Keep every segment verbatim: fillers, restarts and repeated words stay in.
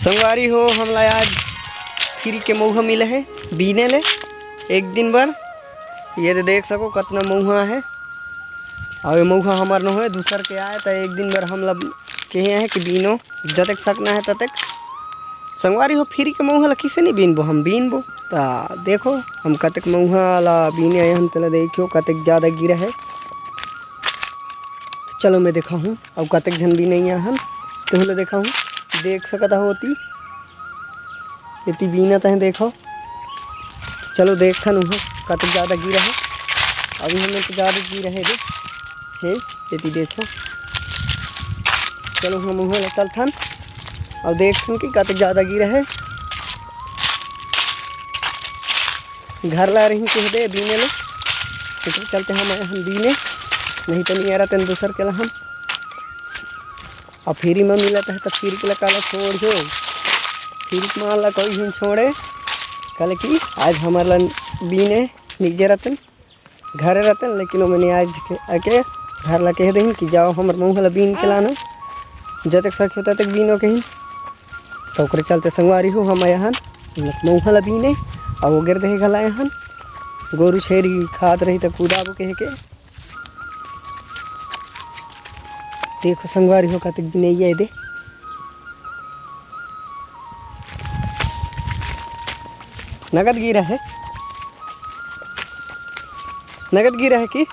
संगवारी हो, हमला आज free के मउहा मिले हे बीने ले एक दिन बर। ये दे देख सको कतना मउहा हे। अउ ये मउहा हमर नोहे, दूसर के आय, त एक दिन बर हमला केहे हे कि बीनो, जतेक सकना हे ततेक। संगवारी हो, free के मउहा ला किसे नहीं बीनबो, हम बीनबो। त देखो, हम कतेक मउहा ला बीने आए हन, तेला देखियो, कतेक ज्यादा गिरा हे। त चलो, मैं देखाहूँ, अउ कतेक झन बीने आए हन, तेहू ला देखाहूँ। देख सकत हो ओती, एती बीनत हे, देखो। चलो, देखथन उहाँ कतेक ज्यादा गिरा हे। अभी हमें तो ज्यादा गिरा हे दे। हे, एती देखो। चलो, हम उहाँ ले चलथन अउ देखथन कि कतेक ज्यादा गिरा हे। घर ला रही कह दे बीने ले, तेकर चलते हम आए हन बीने, नहीं तो नहीं आ रहा तेन दूसर के ला हम। अब free में मिलत हे त free के ला काला छोड़ियो, free के माल ला कोई नहीं छोड़े। काले कि आज हमर ला बीने निजे रतन, घरे रतन, लेकिन ओमने आज के, आके घर ला कह देहिन कि जाओ हमर मउहा ला बीन के लाना, जतेक सखी हो ततेक बीनो कहिन। त ओकरे चलते संगवारी हो हम आए हन मउहा ला बीने, अउ ओगर देहे घला आए हन, गोरू छेरी खात रही त कुदाबो कह के। देखो संगवारी हो कतेक बिनइया ए दे। नगद गिरा हे, नगद गिरा हे कि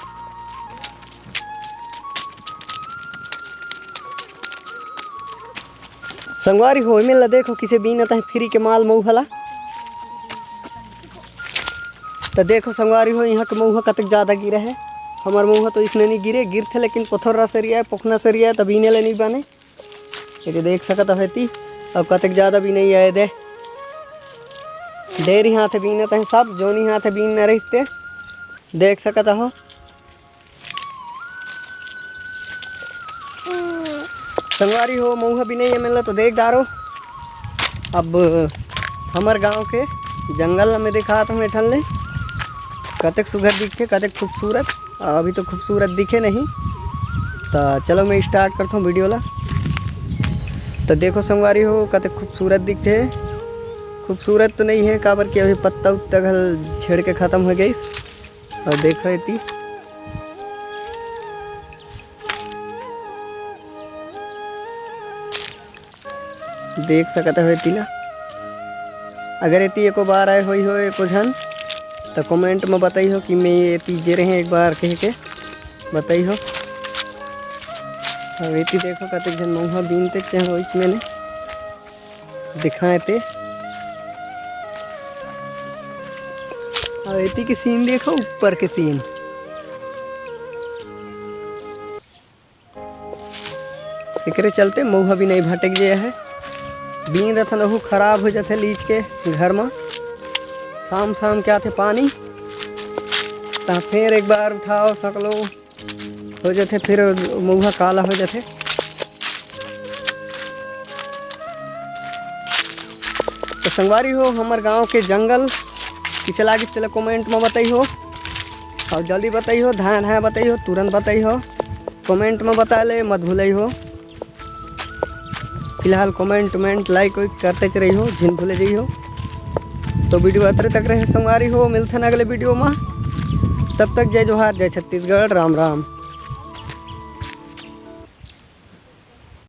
संगवारी हो, एमेर ला देखो किसे बीनत हे free के माल मउहा ला। त देखो संगवारी हो, इहाँ के मउहा कतेक ज्यादा गिरा हे। हमर मउहा तो इसने नहीं गिरे, गिरथे लेकिन पथरा सरिया, पोखना सरिया, त बीने ले नहीं बने। ये देख सकत हो एती, अब कतेक ज्यादा बीनइया ए दे। ढेर ही हाथे बीनत हे सब, जोनी हाथे बीन न रहिते। देख सकत हो। संगवारी हो, मउहा बिनइया मेला तो देख डारो। अब हमर गांव के जंगल में दिखात हूँ एठन ले, कतेक सुघर दिखथे, कतेक खूबसूरत। अभी तो खूबसूरत दिखे नहीं, त चलो मैं start करता हूँ video ला। त देखो संगवारी हो, कतेक खूबसूरत दिखथे। खूबसूरत तो नहीं है, काबर कि अभी पत्ता उत्ता घल झड़ के खत्म हो गइस। अउ देखो एती, देख सकत हो एती ला। अगर एती एको बार आए होई हो एको झन, त comment में बताई हो कि मैं एती जे रहे एक बार कह के बताई हो। अउ एती देखो कतेक झन मउहा बीनते के होइस मैंने। दिखाए ते। अउ एती के scene देखो, ऊपर के scene। एकरे चलते मउहा भी नहीं भटक जे है। बीन रथन ओहू खराब हो जाथे लीच के घर म। शाम शाम के आथे पानी, त फिर एक बार उठाओ सकलो। हो जाथे, फिर मउहा काला हो जाथे। तो संगवारी हो, हमर गांव के जंगल किसे लागिस तेला comment में बताई हो, और जल्दी बताई हो, धाया धाया बताई हो, तुरंत बताई हो, comment में बता ले मत भूलई हो। फिलहाल comment उमेंट like वाइक करते रही हो, झिन भूले जाई हो। तो video अतरे तक रहे संगवारी हो, मिलथन अगले video में। तब तक जय जोहार, जय छत्तीसगढ़, राम राम।